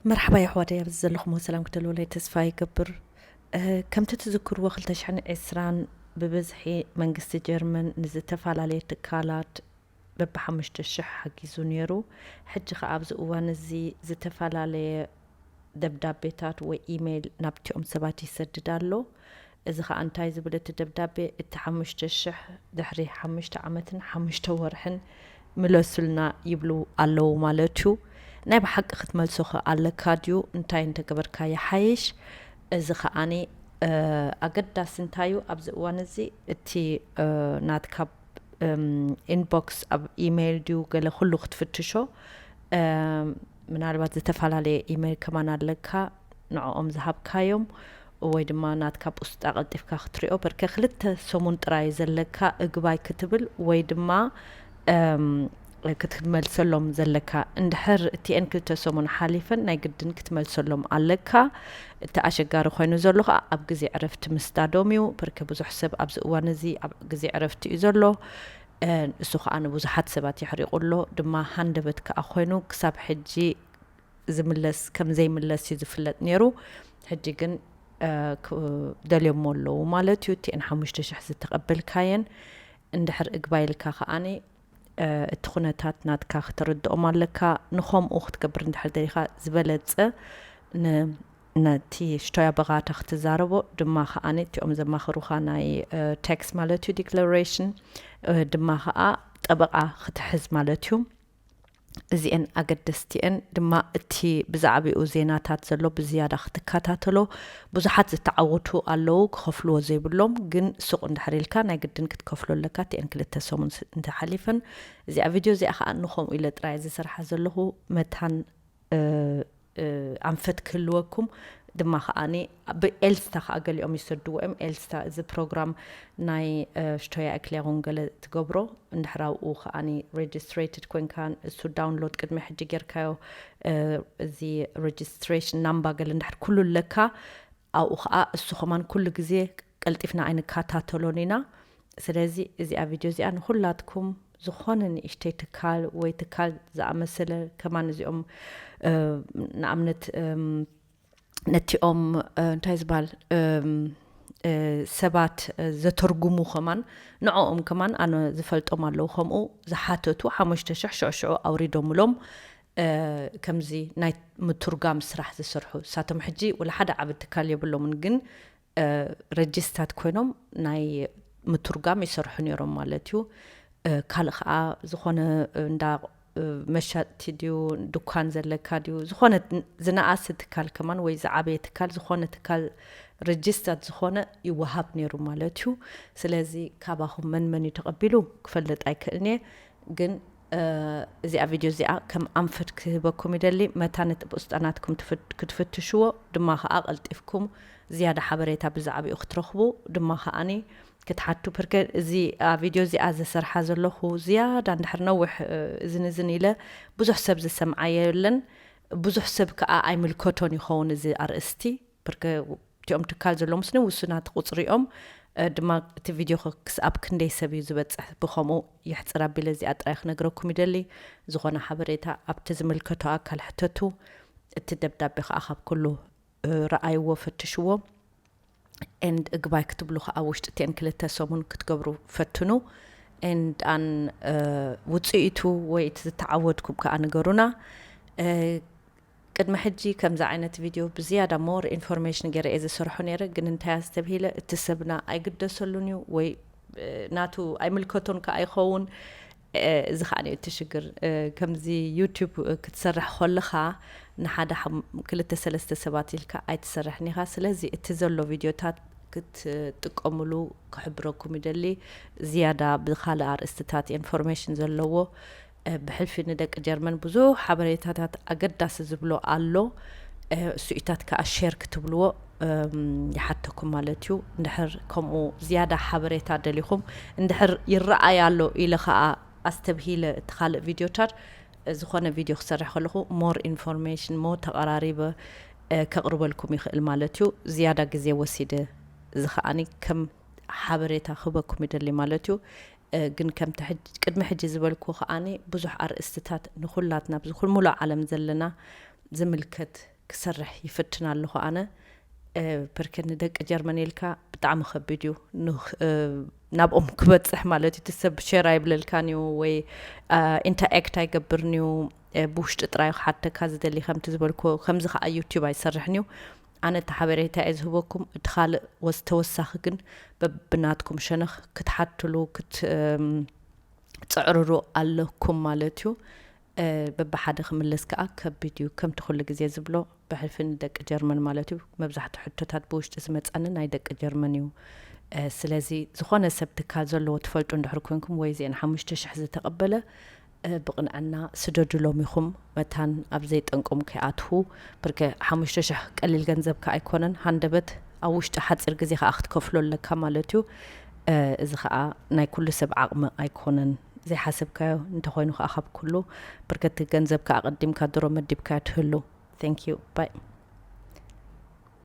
መርሓባ የሕዋተይ፣ ኣብዚ ዘለኹሞ ሰላም ክትህልውለይ ተስፋ ይገብር። እ፣ ከምቲ ትዝክርዎ፣ ክልተ ሽሕን ዕስራን ብብዝሒ መንግስቲ ጀርመን ንዝተፈላለየ ትካላት በብሓሙሽተ ሽሕ ሓጊዙ ነይሩ። ሕጂ ኸኣ ኣብዚ እዋን እዚ ዝተፈላለየ ደብዳቤታት ወይ ኢሜይል ናብቲኦም ሰባት ይሰድድ ኣሎ። እዚ ኸኣ እንታይ ዝብል እቲ ደብዳቤ፣ እቲ ሓሙሽተ ሽሕ ድሕሪ ሓሙሽተ ዓመትን ሓሙሽተ ወርሕን ምለሱልና ይብሉ ኣለዉ ማለት እዩ። ናይ ብሓቂ ክትመልሶ ኸ ኣለካ ድዩ? እንታይ እንተገበርካ ይሓይሽ? እዚ ኸኣኒ፣ እ፣ ኣገዳሲ እንታይ እዩ? ኣብዚ እዋን እዚ እቲ፣ እ፣ ናትካ፣ እም፣ ኢንቦክስ ኣብ ኢሜይል ድዩ ገለ ኩሉ ክትፍትሾ፣ እም፣ ምናልባት ዝተፈላለየ ኢሜይል ከማን ኣለካ፣ ንዕኦም ዝሃብካዮም ወይ ድማ ናትካ ፖስጣ ቀልጢፍካ ክትሪኦ። በርከ ክልተ ሰሙን ጥራይ ዘለካ እግባይ ክትብል ወይ ድማ፣ እም፣ ክትመልሰሎም ዘለካ። እንድሕር እቲኤን ክልተ ሰሙን ሓሊፈን ናይ ግድን ክትመልሰሎም ኣለካ። እቲ ኣሸጋሪ ኮይኑ ዘሎ ኸኣ ኣብ ግዜ ዕረፍቲ ምስዳዶም እዩ። በርከ ብዙሕ ሰብ ኣብዚ እዋን እዚ ኣብ ግዜ ዕረፍቲ እዩ ዘሎ። እ፣ እሱ ኸኣ ንብዙሓት ሰባት የሕሪቑ ኣሎ። ድማ ሃንደበት ከኣ ኮይኑ ክሳብ ሕጂ ዝምለስ ከም ዘይምለስ እዩ ዝፍለጥ ነይሩ። ሕጂ ግን፣ እ፣ ክ-፣ ደልዮሞ ኣለዉ ማለት እዩ። እቲኤን ሓሙሽተ ሽሕ ዝተቐበልካየን እንድሕር እግባይ ኢልካ ከኣኒ፣ እ፣ እቲ ኩነታት ናትካ ክትርድኦም ኣለካ። ንኸምኡ ክትገብር እንድሕር ደሊኻ ዝበለጸ ን-፣ ነቲ ሽቶያ በቓታ ክትዛረቦ ድማ ከኣኒ እቲኦም ዘማኽሩኻ ናይ፣ እ፣ ቴክስ ማለት እዩ ዲክለሬሽን፣ እ፣ ድማ ከኣ ጠበቓ ክትሕዝ ማለት እዩ። እዚኤን ኣገደስቲ እየን። ድማ እቲ ብዛዕባኡ ዜናታት ዘሎ ብዝያዳ ክትከታተሎ፣ ብዙሓት ዝተዓወቱ ኣለዉ ክኸፍልዎ ዘይብሎም፣ ግን ሱቕ እንድሕር ኢልካ ናይ ግድን ክትከፍሎ ኣለካ። እቲኤን ክልተ ሰሙን ስ-፣ እንተሓሊፈን። እዚኣ ቪድዮ እዚኣ ከኣ ንኸምኡ ኢለ ጥራይ ዝሰርሓ ዘለኹ መታን፣ እ፣ እ፣ ኣንፈት ክህልወኩም ድማ ከኣኒ ብኤልስታ ከኣ ገሊኦም ይሰድዎ እዮም። ኤልስታ እዚ ፕሮግራም ናይ፣ እ፣ ሽቶያ ኤክሌሩን ገለ ትገብሮ። እንድሕር ኣብኡ ከኣኒ ሬጅስትሬትድ ኮንካ እሱ ዳውንሎድ ቅድሚ ሕጂ ጌርካዮ፣ እ፣ እዚ ሬጅስትሬሽን ናምባ ገለ እንድሕር ኩሉ ኣለካ፣ ኣብኡ ከኣ እሱ ከማን ኩሉ ግዜ ቀልጢፍና ኣይንከታተሎን ኢና። ስለዚ እዚኣ ቪድዮ እዚኣ ንኹላትኩም ዝኾነ ንእሽተይ ትካል ወይ ትካል ዝኣመሰለ ከማን እዚኦም፣ እ፣ ንኣብነት፣ እም፣ ነቲኦም፣ እ፣ እንታይ ዝበሃል፣ እም፣ እ፣ ሰባት፣ እ፣ ዘተርጉሙ ከማን ንዕኦም ከማን ኣነ ዝፈልጦም ኣለዉ። ከምኡ ዝሓተቱ ሓሙሽተ ሽሕ ሽዑ ሽዑ ኣውሪዶምሎም፣ እ፣ ከምዚ ናይ ምቱርጋም ስራሕ ዝሰርሑ። እሳቶም ሕጂ ወላ ሓደ ዓቢ ትካል የብሎምን፣ ግን፣ እ፣ ረጅስታት ኮይኖም ናይ ምቱርጋም ይሰርሑ ነይሮም ማለት እዩ። እ፣ ካልእ ኸዓ ዝኾነ እንዳ፣ እ፣ መሻጥቲ ድዩ፣ ድኳን ዘለካ ድዩ፣ ዝኾነ ዝነኣሰ ትካል ከማን ወይ ዝዓበየ ትካል፣ ዝኾነ ትካል ረጅስታት ዝኾነ ይወሃብ ነይሩ ማለት እዩ። ስለዚ ካባኹም መን መን እዩ ተቐቢሉ ክፈልጥ ኣይክእልን እየ። ግን፣ እ፣ እዚኣ ቪድዮ እዚኣ ከም ኣንፈት ክህበኩም ይደሊ። መታ ነቲ ፖስጣ ናትኩም ትፍት-፣ ክትፍትሽዎ ድማ ኸዓ ቀልጢፍኩም ዝያዳ ሓበሬታ ብዛዕባኡ ክትረኽቡ ድማ ኸዓኒ ክትሓቱ። ፕርከ እዚ፣ እ፣ ቪድዮ እዚኣ ዘሰርሓ ዘለኹ ዝያዳ እንድሕር ነዊሕ፣ እ፣ እዝን እዝን ኢለ ብዙሕ ሰብ ዝሰምዓ የለን። ብዙሕ ሰብ ከኣ ኣይምልከቶን ይኸውን እዚ ኣርእስቲ። ፕርከ እቲኦም ትካል ዘለዉ ምስኒ ውሱናት ቁጽሪ እዮም። እ፣ ድማ እቲ ቪድዮ ኸ ክስኣብ ክንደይ ሰብ እዩ ዝበጽሕ፣ ብኸምኡ የሕጽር ኣቢለ እዚኣ ጥራይ ክነግረኩም ይደሊ። ዝኾነ ሓበሬታ ኣብቲ ዝምልከቶ ኣካል ሕተቱ። እቲ ደብዳቤ ኸኣ ካብ ኩሉ፣ እ፣ ረኣይዎ፣ ፈትሽዎ። ኤንድ እግባይ ክትብሉ ኸኣ ውሽጢ እቲኤን ክልተ ሰሙን ክትገብሩ ፈትኑ። ኤንድ ኣን፣ እ፣ ውጽኢቱ ወይ እቲ ዝተዓወትኩም ከኣ ንገሩና። እ፣ ቅድሚ ሕጂ ከምዚ ዓይነት ቪድዮ ብዝያዳ ሞር ኢንፎርሜሽን ገይረ እየ ዝሰርሖ ነይረ፣ ግን እንታይ ኣስተብሂለ፣ እቲ ሰብና ኣይግደሰሉን እዩ ወይ፣ እ፣ ናቱ ኣይምልከቶን ከኣ ይኸውን። እ፣ እዚ ኸኣ እዩ እቲ ሽግር። እ፣ ከምዚ ዩቱብ ክትሰርሕ ከለኻ ንሓደ ሓም-፣ ክልተ ሰለስተ ሰባት ኢልካ ኣይትሰርሕን ኢኻ። ስለዚ እቲ ዘሎ ቪድዮታት ክትጥቀምሉ ክሕብረኩም ይደሊ። ዝያዳ ብኻልእ ኣርእስትታት ኢንፎርሜሽን ዘለዎ፣ እ፣ ብሕልፊ ንደቂ ጀርመን ብዙሕ ሓበሬታታት ኣገዳሲ ዝብሎ ኣሎ። እ፣ እሱኢታት ከኣ ሼር ክትብልዎ፣ እም፣ ይሓተኩም ማለት እዩ። እንድሕር ከምኡ ዝያዳ ሓበሬታ ደሊኹም፣ እንድሕር ይረኣይ ኣሎ ኢለ ከኣ ኣስተብሂለ እቲ ካልእ ቪድዮታት፣ እ፣ ዝኾነ ቪድዮ ክሰርሕ ከለኹ ሞር ኢንፎርሜሽን ሞ ተቐራሪበ፣ እ፣ ከቕርበልኩም ይኽእል ማለት እዩ። ዝያዳ ግዜ ወሲደ እዚ ከኣኒ ከም ሓበሬታ ክህበኩም ይደሊ ማለት እዩ። እ፣ ግን ከምቲ ሕጅ-፣ ቅድሚ ሕጂ ዝበልኩ ከኣኒ ብዙሕ ኣርእስትታት ንኹላትና ኣብዚ ኩል-፣ ሙሉእ ዓለም ዘለና ዝምልከት ክሰርሕ ይፍትን ኣለኹ ኣነ። ብርከ ንደቂ ጀርመን ኢልካ ብጣዕሚ ከቢድ እዩ። ናብኦም ክበፅሕ ማለት እዩ። እቲ ሰብ ሸር ኣይብለልካን እዩ ወይ ኢንተራክት ኣይገብርን እዩ። ብውሽጢ ጥራይ ክሓተካ ዝደሊ ከምቲ ዝበልኩ። ከምዚ ከዓ ዩቲዩብ ኣይሰርሕን እዩ። ኣነ እቲ ሓበሬታ እየ ዝህበኩም። እቲ ካልእ ወስ ተወሳኺ ግን በብናትኩም ሸነኽ ክትሓትሉ ክትፅዕርሩ ኣለኩም ማለት እዩ። በብሓደ ክምለስ ከዓ ከቢድ እዩ። ከምቲ ኩሉ ግዜ ዝብሎ ብሕልፊ ንደቂ ጀርመን ማለት እዩ። መብዛሕትኡ ሕቶታት ብውሽጢ ዝመፃኒ ናይ ደቂ ጀርመን እዩ። ስለዚ ዝኾነ ሰብ ትካል ዘለዎ ትፈልጡ እንድሕር ኮንኩም ወይ እዚአን ሓሙሽተ ሽሕ ዝተቐበለ ብቕንዕና ስደዱሎም ኢኹም። መታን ኣብ ዘይጠንቆም ከይኣትዉ። ብርከ ሓሙሽተ ሽሕ ቀሊል ገንዘብ ከ ኣይኮነን። ሃንደበት ኣብ ውሽጢ ሓፂር ግዜ ከዓ ክትከፍሎ ኣለካ ማለት እዩ። እዚ ከዓ ናይ ኩሉ ሰብ ዓቕሚ ኣይኮነን። ዘይሓሰብካዮ እንተኾይኑ ከዓ ካብ ኩሉ ብርከቲ ገንዘብ ከዓ ኣቐዲምካ ድሮ መዲብካዮ ትህሉ። Thank you. Bye.